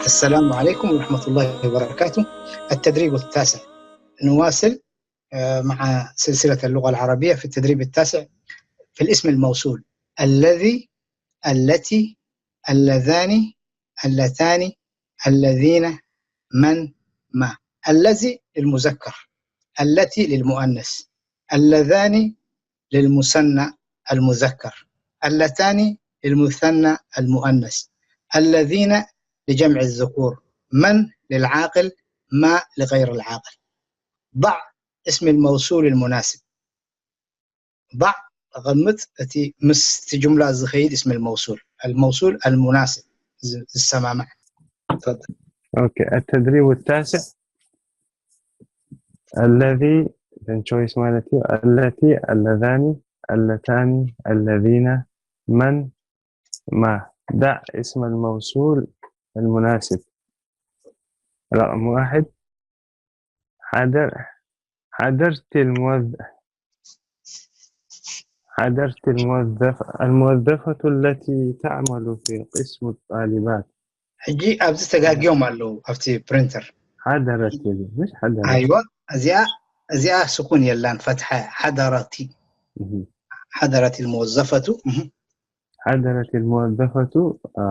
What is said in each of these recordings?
السلام عليكم ورحمة الله وبركاته. التدريب التاسع. نواصل، آه، مع سلسلة اللغة العربية في التدريب التاسع في الاسم الموصول: الذي، التي، اللذان، اللتان، الذين، من، ما. الذي للمذكر، التي للمؤنث، اللذان للمثنى المذكر، اللتان للمثنى المؤنث، الذين لجمع الذكور، من للعاقل، ما لغير العاقل. ضع اسم الموصول المناسب. ضع، أقمت، أتي مس جملة زخيد اسم الموصول، الموصول المناسب، ز- السمامة. تفضل. Okay، التدريب التاسع. الذي، then choice ማለት እዩ። التي، اللذان، اللتان، الذين، من، ما. دع اسم الموصول المناسب. رقم واحد، حضر حضرت الموظ حضرت الموظف الموظفة التي تعمل في قسم الطالبات. ሕጂ ኣብዚ ተጋጊዮም ኣለዉ ኣብቲ ፕሪንተር። حضرت ይብል፣ مش حضرت. ኣይዋ፣ እዚኣ እዚኣ ስኩን የላን፣ ፈትሐ። ሓደረቲ እህ። ሓደረት الموظفة እህ። حضرت الموظفة፣ አ፣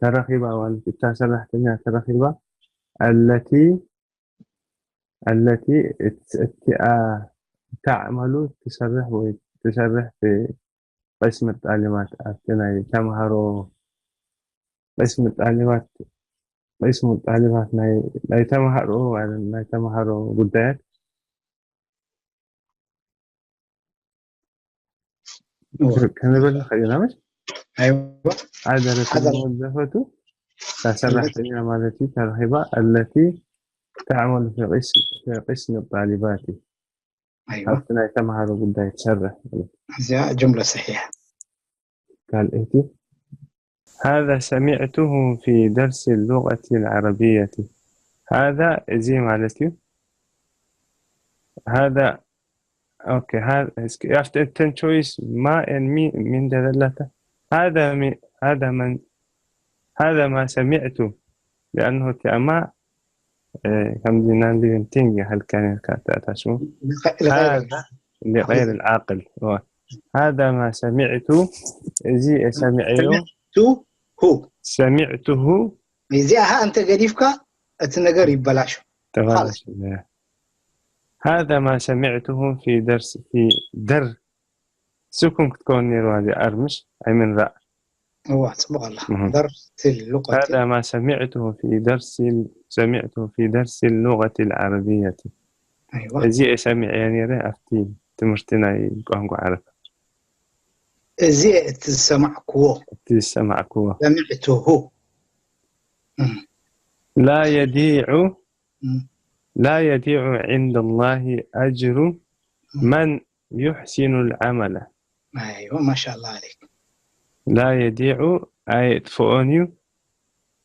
ተረኺባ ማለት እታ ሰራሕተኛ ተረኺባ። التي التي እት- እቲኣ تعمل ትሰርሕ ወይ ትሰርሕ في قسم الطالبات ኣብቲ ናይ ተምሃሮ قسم الطالبات قسم الطالبات ናይ ናይ ተምሃሮ ማለት ናይ ተምሃሮ ጉዳያት እዋ። ክንብል ንኽእል ኢና። መሽ ኣይዋ። ሓደረት ሓደር- الموظفة እታ ሰራሕተኛ ማለት እዩ ተረኺባ። التي تعمل في قسم في قسم الطالبات ኣይዋ። ኣብቲ ናይ ተምሃሮ ጉዳይ ትሰርሕ ማለት እዩ። እዚኣ ጅምላ ሰሒሕ። ካልኣይቲ هذا سمعته في درس اللغة العربية. هذا እዚ ማለት እዩ። هذا okay، هذا እስኪ ኣብቲ እተን choice ما and من من ደለላታ هذا من هذا من هذا ما سمعت لأنه እቲኣ ما ከምዚ non living thing ይሃልካ ነርካ ተኣታስቡ لغير هذا لغير العاقل. هذا ما سمعت እዚ ሰሚዐዮ تو هو سمعته እዚኣ ها أنت ገዲፍካ እቲ ነገር ይበላሾ። تبارك الله. هذا ما سمعته في درس في در سكون ክትከውን ነይርዋ እዚኣ ር مش ኣይምንራእ እዋ፣ ጽቡቕ ኣላ። እህ። درس اللغة هذا ما سمعته في درس سمعته في درس اللغة العربية. ኣይዋ። እዚ እየ ሰሚዐዮ ነይረ ኣብቲ ትምህርቲ ናይ ቋንቋ ዓረብ። እዚ እቲ ዝሰማዕክዎ እቲ ዝሰማዕክዎ سمعته እም፣ لا يضيع እም፣ لا يضيع عند الله أجر من يحسن العمل. ኣይዋ ማሻላ عليك لا يضيع ኣየጥፍኦን እዩ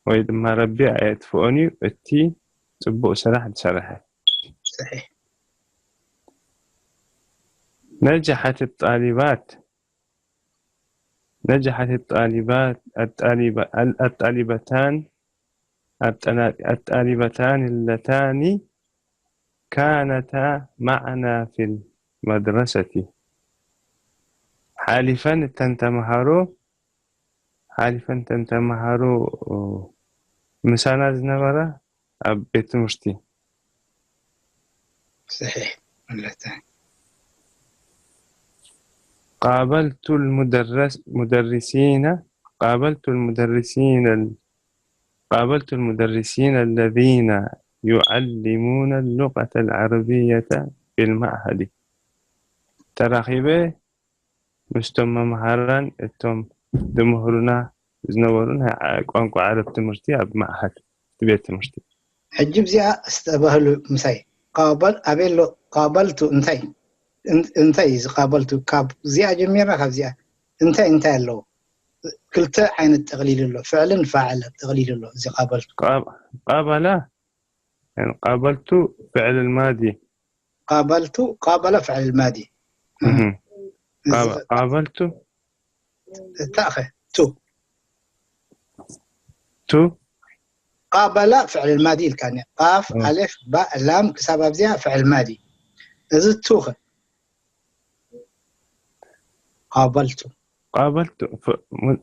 ወይ ድማ ረቢ ኣየጥፍኦን እዩ እቲ ጽቡቕ ስራሕ ዝሰርሐ። صحيح نجحت الطالبات نجحت الطالبات الطالب الطالبتان الطالبتان اللتان كانتا معنا في المدرسة ሓሊፈን እተን ተምሃሮ ሓሊፈን እተን ተምሃሮ ምሳና ዝነበራ ኣብ ቤት ትምህርቲ صحيح اللتان قابلت المدرس مدرسين قابلت المدرسين ال- قابلت المدرسين الذين يعلمون اللغة العربية في المعهد ተራኺበ ምስቶም መምሃራን እቶም ዝምህሩና ዝነበሩ ናይ ዓ- ቋንቋ ዓረብ ትምህርቲ ኣብ ማዕሃድ እቲ ቤት ትምህርቲ ሕጂ እዚኣ ዝተባህሉ ምሳይ ቃበል ኣበሎ ቃበልቱ እንታይ እን- እንታይ እዩ እዚ ቃበልቱ ካብ እዚኣ ጀሚርና ካብ እዚኣ እንታይ እንታይ ኣለዎ ክልተ ዓይነት ጠቕሊሉ ኣሎ ፍዕልን ፋዕልን ጠቕሊሉ ኣሎ እዚ ቃበልቱ قاب- قابل يعني قابلت فعل الماضي ቃበልቱ ቃበለ ፍዕል ማዲ مهم. قاب- قابلت እታኸ ቱ تو ቃበላ ፍዕል ማዲ ኢልካኒ። ቃፍ፣ ኣሌፍ፣ ባእ፣ ላም ክሳብ ኣብዚኣ ፍዕል ማዲ። እዚ ቱ ኸ? ቃበልቱ። ቃበልቱ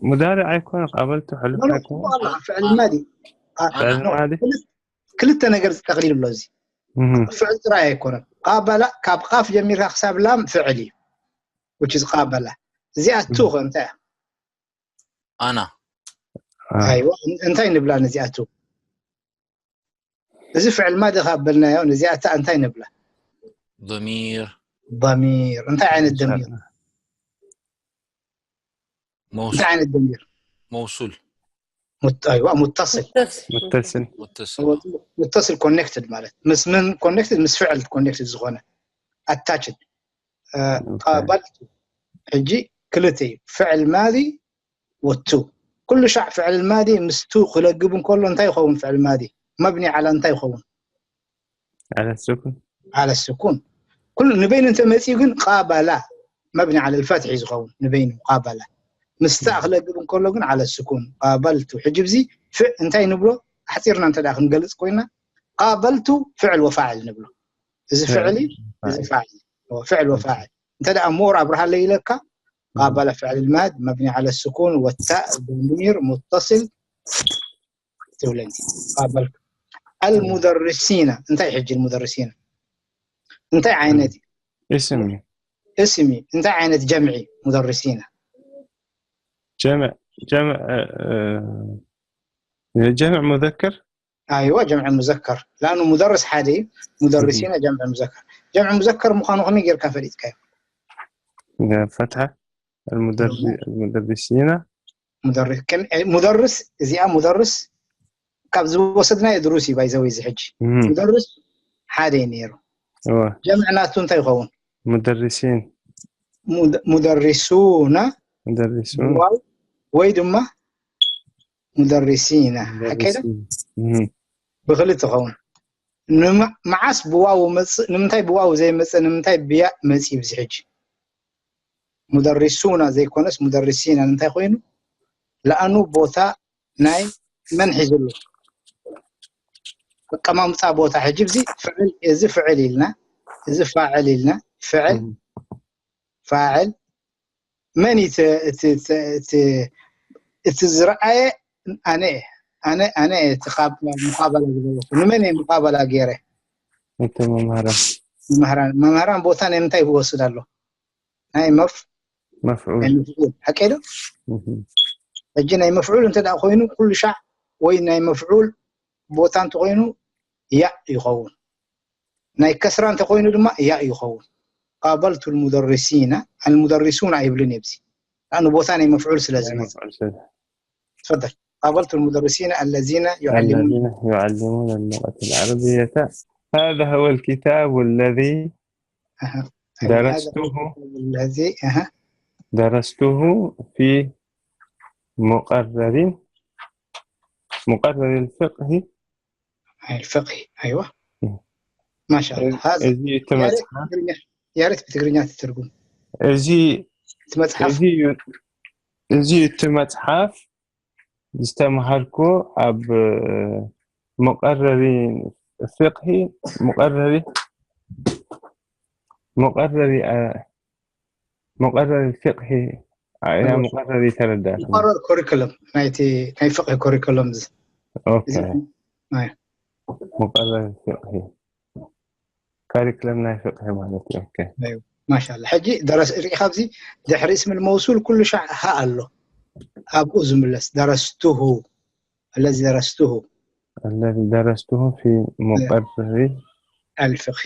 ሙዳርዕ ኣይኮነ። ቃበልቱ ሕሉፍ ኣይኮነ። ፍዕል ማዲ። ፍዕል ማዲ። ክልተ ነገር ዝጠቕሊል ኣሎ እዚ። ፍዕል ጥራይ ኣይኮነን። ቃበላ ካብ ቃፍ ጀሚርካ ክሳብ ላም ፍዕል እዩ። Which is ቃበላ። እዚኣ ቱ ኸ እንታይ እያ? ኣና ኣይዋ እንታይ ንብላ ነዚኣቱ? እዚ ፍዕል ማዲ ካብ በልናዮ ነዚኣታ እንታይ ንብላ? ضمير ضمير እንታይ ዓይነት ضمير? موصول እንታይ ዓይነት ضمير? موصول ሙት- ኣይዋ ሙተስል ሙተስል متصل ሙተስል connected ማለት ምስ ምን connected ምስ ፍዕል connected ዝኾነ attached እ፣ ቃበልቱ ሕጂ ክልተ እዩ ፍዕል ማዲ ወቱ ኩሉ ሻዕ ፍዕል ማዲ ምስ ቱ ክለግብ እንከሎ እንታይ ይኸውን ፍዕል ማዲ መብኒ ዓላ እንታይ ይኸውን على السكون على السكون ኩሉ ንበይኑ እንተመፅኡ ግን ቃበላ መብኒ على الفتح እዩ ዝኸውን ንበይኑ ቃበላ ምስታ ክለግብ እንከሎ ግን على السكون ቃበልቱ ሕጂ ብዚ ፍዕ እንታይ ንብሎ ኣሕፂርና እንተ ደኣ ክንገልፅ ኮይና ቃበልቱ ፍዕል ወፋዕል ንብሎ እዚ ፍዕል እዩ እዚ ፋዕል እዩ ፍዕል ወፋዕል እንተ ደኣ ምሁር ኣብርሃለይ ኢለካ ቃበለ ፍዕል ማድ መብኒ على السكون ወታእ ضمير متصل ትብለኒ ቃበልቱ المدرسين እንታይ ሕጂ المدرسين እንታይ ዓይነት እዩ اسم እዩ اسم እዩ እንታይ ዓይነት ጀምዒ مدرسين جمع جمع ጀምዕ ሙዘከር ኣይዋ ጀምዕ ሙዘከር ላኑ ሙደርስ ሓደ እዩ ሙደርሲና ጀምዕ ሙዘከር ጀምዕ ሙዘከር ምዃኑ ከመይ ጌርካ ፈሊጥካዮ ፈትሐ المدرسين ሙደርስ እዚኣ ሙደርስ ካብ ዝወሰድናዮ ድሩስ እዩ ባይዘወይ እዚ ሕጂ ሙደርስ ሓደ እዩ ነይሩ ጀምዕ ናቱ እንታይ ይኸውን مدرسين ሙደሪሱና مدرسون ዋው ወይ ድማ ሙደሪሲና ሓቀይዶ ብክልተ ይኸውን መዓስ ብዋው መፅእ ንምንታይ ብዋው ዘይመፅእ ንምንታይ ብያእ መፅእ ብዚ ሕጂ ሙደሪሱና ዘይኮነስ ሙደሪሲና ንምንታይ ኮይኑ ለኣኑ ቦታ ናይ መን ሒዙ ኣሎ ኣቀማምጣ ቦታ ሕጂ እዚ ፍዕል እዚ ፍዕል ኢልና እዚ ፋዕል ኢልና ፍዕል ፋዕል መን እቲ ዝረኣየ ኣነ ኣነ ኣነ እቲ ካብ ሙቃበላ ዝገበርኩ ንመን እየ ሙቃበላ ገይረ እቲ መምህራን መምህራን መምህራን ቦታ ናይ ምንታይ ይወስድ ኣሎ ናይ መፍ መፍዑል ናይ መፍዑል ሓቀይ ዶ ሕጂ ናይ መፍዑል እንተ ደኣ ኮይኑ ኩሉ ሻዕ ወይ ናይ መፍዑል ቦታ እንተኮይኑ ያእ ይኸውን ናይ ከስራ እንተኮይኑ ድማ ያእ ይኸውን قابلت المدرسين المدرسون ኣይብልን እየ ብዚ ንቦታ ናይ መፍዑል ስለ ዝመፅ መፍዑል ስለ تفضل قابلت المدرسين الذين يعلمون الذين يعلمون اللغة العربية هذا هو الكتاب الذي أها. درسته الذي أها. درسته في مقرر مقرر الفقه الفقه أيوة ما شاء الله هذا እዚ እቲ መፅሓፍ يا ريت بتقرينات الترجمة እዚ تمتحف እዚ እዚ እቲ መፅሓፍ ዝተምሃርኩ ኣብ መቀረሪ ፍቅሂ መቀረሪ መቀረሪ መቀረሪ ፍቅሂ ያ መቀረሪ ተረዳት مقرر كوريكولم نايتي ناي فقه كوريكولم ኦኬ መቀረሪ ፍቅሂ ካሪክለም ናይ ፍቅሂ ማለት እዩ ኦኬ ما شاء الله ሕጂ ደረስ ርኢ ካብዚ ድሕሪ اسم الموصول ኩሉ ሻዕ ሃ ኣሎ ኣብኡ ዝምለስ درسته الذي درسته الذي درسته في مقرر الفقه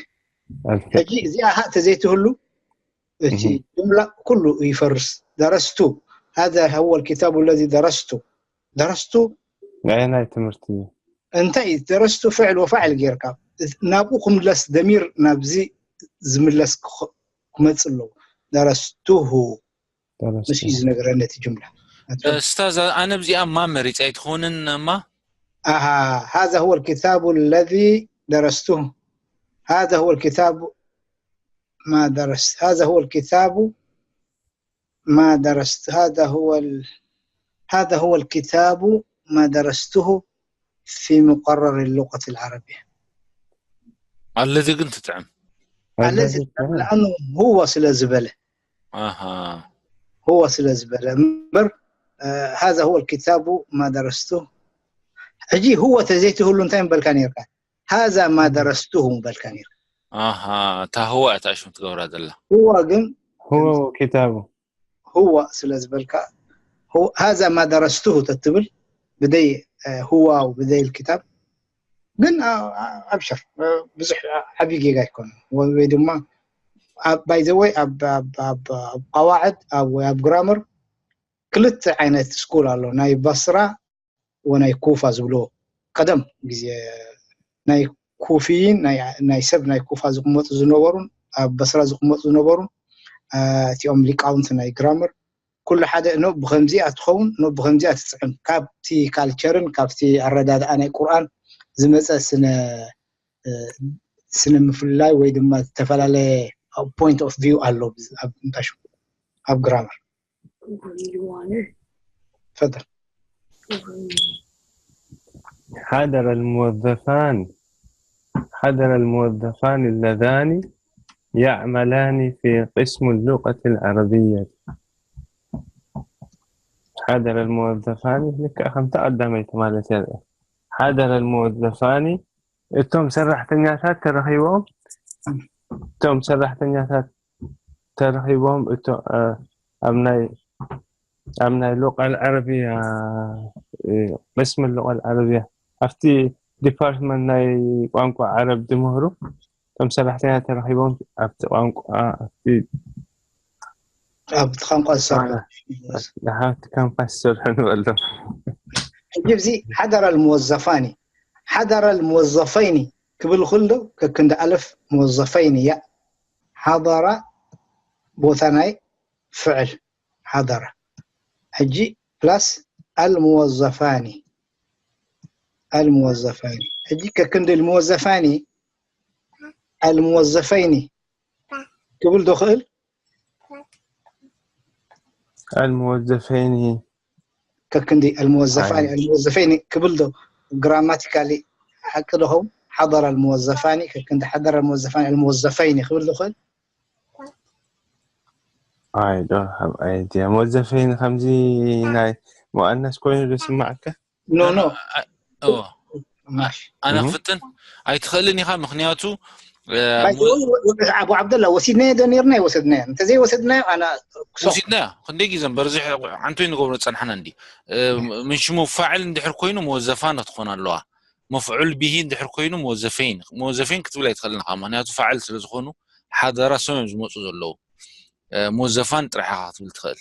الفقه ሕጂ እዚኣ ሃ ተዘይትህሉ እቲ ጅምላ ኩሉ ይፈርስ درست هذا هو الكتاب الذي درست درست ናይ ናይ ትምህርቲ እዩ እንታይ እዩ درست ፍዕል ወፋዕል ጌርካ ናብኡ ክምለስ ደሚር ናብዚ ዝምለስ ክመፅ ኣለዎ درسته درست ምስ እዩ ዝነግረኒ እቲ ጅምላ استاذ انا بزي ما مريت اي تخونن ما أها هذا هو الكتاب الذي درسته هذا هو الكتاب ما درست هذا هو الكتاب ما درست هذا هو ال... هذا هو الكتاب ما درسته في مقرر اللغة العربية. الذي ግን ትጥዕም الذي لأنه هو ስለ ዝበለ ኣሃ هو ስለ ዝበለ እምበር هذا هو الكتاب ما درسته ሕጂ هو ተዘይትህሉ እንታይ ምበልካ ነርካ هذا ما درسته ምበልካ ነርካ ኣሃ እታ ህዋ እታ ሽም ትገብራ ዘላ هو ግን هو كتابه هو ስለ ዝበልካ هذا ما درسته ተትብል ብደይ هو ብደይ الكتاب ግን ኣብሽር ብዙሕ ዓብዪ ጌጋ ኣይኮነ ወይ ድማ by the way ኣብ ቀዋዕድ ወይ ኣብ ግራመር ክልተ ዓይነት ስኩል ኣሎ ናይ በስራ ወናይ ኩፋ ዝብልዎ ቀደም ግዜ ናይ ኩፊይን ናይ ሰብ ናይ ኩፋ ዝቕመጡ ዝነበሩን ኣብ በስራ ዝቕመጡ ዝነበሩን እቲኦም ሊቃውንቲ ናይ ግራመር ኩሉ ሓደ ኖ ብከምዚኣ ትኸውን ኖ ብከምዚኣ ትፅዕም ካብቲ ካልቸርን ካብቲ ኣረዳድኣ ናይ ቁርኣን ዝመፀ ስነ ስነ ምፍልላይ ወይ ድማ ዝተፈላለየ point of view ኣሎ እንታይ ሽሙ ኣብ ግራመር ፈደል حضر الموظفان حضر الموظفان اللذان يعملان في قسم اللغة العربية حضر الموظفان ልክዕ ከምታ ቀዳመይቲ ማለት እያ حضر الموظفان እቶም ሰራሕተኛታት ተረኺቦም እቶም ሰራሕተኛታት ተረኺቦም እቶ ኣብ ናይ ኣብ ናይ ሎቃል ዓረብያ ቅስሚ ሎቃል ዓረብያ ኣብቲ ዲፓርትመንት ናይ ቋንቋ ዓረብ ዝምህሩ እቶም ሰራሕተኛ ተረኺቦም ኣብቲ ቋንቋ ኣብቲ ኣብቲ ቋንቋ ዝሰርሑ ኣብቲ ካምፓስ ዝሰርሑ ንበሎም ሕጂ እዚ ሓደራ ልመወዘፋኒ ሓደራ ልመወዘፈይኒ ክብል ክእል ዶ ከክንዲ ኣለፍ መወዘፈይኒ እያ ሓደራ ቦታ ናይ ፍዕል ሓደራ ሕጂ ፕላስ ኣልመወዘፋኒ ኣልመወዘፋኒ ሕጂ ከክንዲ ልመወዘፋኒ ኣልመወዘፈይኒ ክብል ዶ ክእል الموظفين ከክንዲ الموظفين الموظفين ክብል ዶ ግራማቲካሊ ሓቂ ዶ ኸውን ሓደራ الموظفان ከክንዲ ሓደራ الموظفان الموظفين ክብል ዶ ክእል ኣይ ዶ ኣብ ኣይድያ መወዘፈይን ከምዚ ናይ መዋእነስ ኮይኑ ዶ ስማዓካ ኖ ኖ ኣነ ክፍትን ኣይትኽእልን ኢኻ ምክንያቱ ኣቡ ዓብደላ ወሲድናዮ ዶ ነርና ይወሰድናዮ እንተዘይወሰድናዮ ኣነ ወሲድናዮ ክንደይ ግዜ በርዚ ሓንቶይ ንገብሮ ፀንሓና እንዲ ምን ሽሙ ፋዕል እንድሕር ኮይኑ መወዘፋን ክትኾን ኣለዋ መፍዑል ብሂ እንድሕር ኮይኑ መወዘፈይን መወዘፈይን ክትብል ኣይትኽእልን ኢኻ ምክንያቱ ፋዕል ስለ ዝኾኑ ሓደራ ሰም እዮም ዝመፁ ዘለዉ መወዘፋን ጥራሕ ኢኻ ክትብል ትኽእል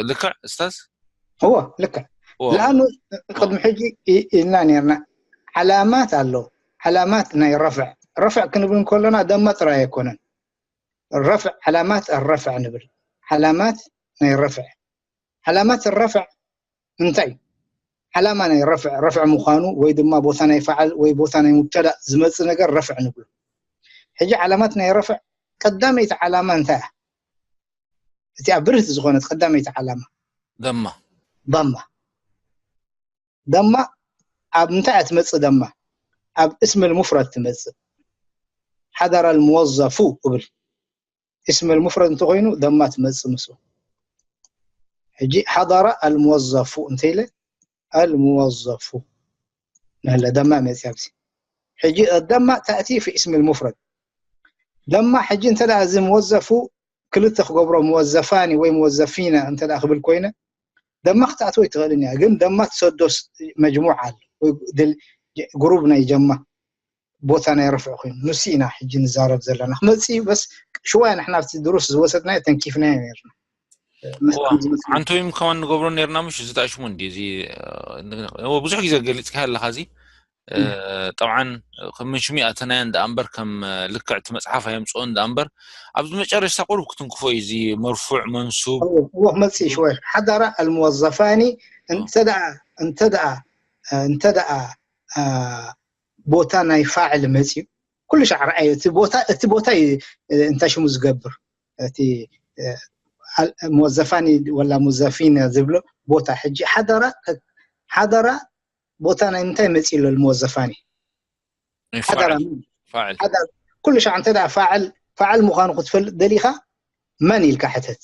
ልክዕ እስታዝ እዎ ልክዕ ለኣኑ ቅድሚ ሕጂ ኢልና ነርና ዓላማት ኣሎ ዓላማት ናይ ረፍዕ ረፍዕ ክንብል እንከሎና ደማ ጥራይ ኣይኮነን ረፍዕ ዓላማት ረፍዕ ንብል ዓላማት ናይ ረፍዕ ዓላማት ረፍዕ እንታይ እዩ ዓላማ ናይ ረፍዕ ረፍዕ ምዃኑ ወይ ድማ ቦታ ናይ ፈዓል ወይ ቦታ ናይ ሙብተዳ ዝመፅእ ነገር ረፍዕ ንብሎ ሕጂ ዓላማት ናይ ረፍዕ ቀዳመይቲ ዓላማ እንታይ እያ እቲኣ ብርህቲ ዝኾነት ቀዳመይቲ ዓላማ ደማ ደማ ደማ ኣብ እንታይ እያ ትመፅእ ደማ ኣብ እስም ልሙፍረድ ትመፅእ ሓደራ ልሙወዘፉ እብል እስም ልሙፍረድ እንተኮይኑ ደማ ትመፅእ ምስ ሕጂ ሓደራ ኣልሙወዘፉ እንተኢለ ኣልሙወዘፉ ንህለ ደማ መፅያ ኣብዚ ሕጂ ደማ ተእቲ ፊ እስም ልሙፍረድ ደማ ሕጂ እንተ እዚ ሙወዘፉ ክልተ ክገብሮ ሙወዘፋኒ ወይ ሙወዘፊና እንተ ክብል ኮይነ ደማ ክትኣትወ ይትኽእልን እያ ግን ደማ ትሰዶ መጅሙዕ ኣሎ ግሩብ ናይ ጀማ ቦታ ናይ ረፍዕ ኮይኑ ንሱ ኢና ሕጂ ንዛረብ ዘለና ክመፅእ እዩ በስ ሽዋይ ንሕና ኣብቲ ድሩስ ዝወሰድናዮ ተንኪፍናዮ ነርና ኣንቶይም ከማን ንገብሮ ነርና ምሽ እዚ ታሽሙ እንዲ እዚ ብዙሕ ግዜ ገሊፅካ ኣለካ እዚ ጠብዓን ከም ሽሙ ኣተናዮ እንዳ እምበር ከም ልክዕ እቲ መፅሓፍ ኣየምፅኦ እንዳ እምበር ኣብዚ መጨረሽታ ቁሩብ ክትንክፎ እዩ እዚ መርፉዕ መንሱብ እዎ ክመፅእ ሽወይ ሓዳራ ኣልሙወዘፋኒ እንተደኣ እንተደኣ እንተደኣ ቦታ ናይ ፋዕል መፅዩ ኩሉ ሻዕ ረኣዮ እቲ ቦታ እቲ ቦታ እዩ እንታይ ሽሙ ዝገብር እቲ ሙወዘፋኒ ወላ ሙዘፊን ዝብሎ ቦታ ሕጂ ሓደራ ሓደራ ቦታ ናይ ምንታይ መፂ ኣሎ الموظفان እዩ ሓደራ ፋዕል ኩሉ ሻዕ እንተ ፋዕል ፋዕል ምዃኑ ክትፈልጥ ደሊኻ መን ኢልካ ሕተት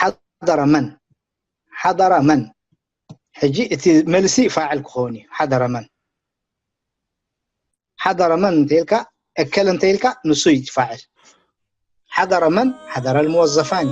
ሓደራ መን ሓደራ መን ሕጂ እቲ መልሲ ፋዕል ክኸውን እዩ ሓደራ መን ሓደራ መን እንተልካ እከል እንተልካ ንሱ እዩ ፋዕል ሓደራ መን ሓደራ الموظفان